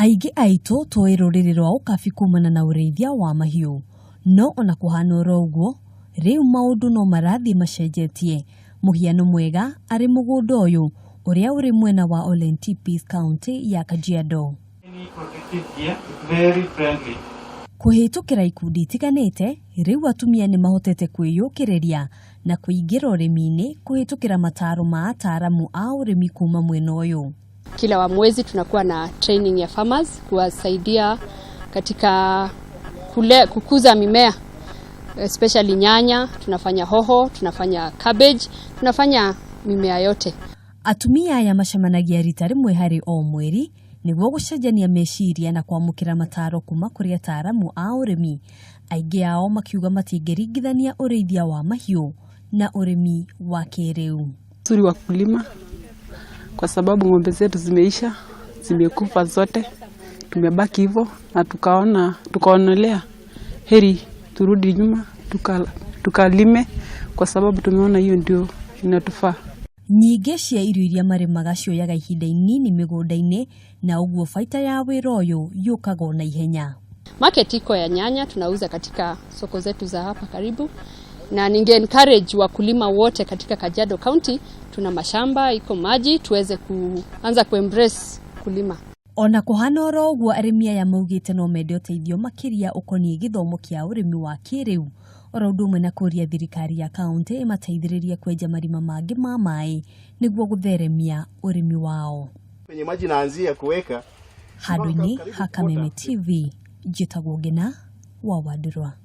Aingĩ aitũ tũĩ rũrĩrĩ rwa ũkabi kumana na ũrĩithia wa mahiũ, no ona kũhana oro ũguo, rĩu maũndũ no marathiĩ macenjetie. Mũhiano mwega arĩ mũgũnda ũyũ ũrĩa ũrĩ mwena wa Olentipis, kaũntĩ ya Kajiado. Kũhĩtũkĩra ikundi itiganĩte, rĩu atumia nĩ mahotete kwĩyũkĩrĩria na kũingĩra ũrĩmi-inĩ kũhĩtũkĩra mataro ma ataaramu a ũrĩmi kuma mwena ũyũ. Kila wa mwezi tunakuwa na training ya farmers kuwasaidia katika kukuza mimea, especially nyanya, tunafanya hoho, tunafanya cabbage, tunafanya mimea yote. Atumia aya macemanagia rita rĩmwe harĩ o mweri nĩguo gũcenjania meciria na kwamũkĩra mataro kuma kũrĩ ataaramu a ũrĩmi. Aingĩ ao makiuga matingĩringithania ũrĩithia wa mahiũ na ũrĩmi wa kĩrĩu. Uzuri wa kulima kwa sababu ng'ombe zetu zimeisha, zimekufa zote, tumebaki hivyo na tukaonelea heri turudi nyuma tukalime kwa sababu tumeona hiyo ndio inatufaa. Nyingĩ cia irio iria marĩmaga cioyaga ihinda inini mĩgũnda-inĩ na ũguo baita ya wĩra ũyũ yũkaga na ihenya. Market iko ya nyanya tunauza katika soko zetu za hapa karibu, na ninge encourage wakulima wote katika Kajiado County, tuna mashamba iko maji, tuweze kuanza kuembrace kulima. Ona kũhana oro ũguo, arĩmi aya maugĩte no mende ũteithio makĩria ũkoniĩ gĩthomo kĩa ũrĩmi wa kĩrĩu, oro ũndũ ũmwe na kũria thirikari ya kaũntĩ ĩmateithĩrĩrie kwenja marima mangĩ ma maĩ nĩguo gũtheremia ũrĩmi wao. Penye maji naanzia kuweka Handũ-inĩ ha Kameme TV, njĩtagwo Ngina wa Wandũrwa.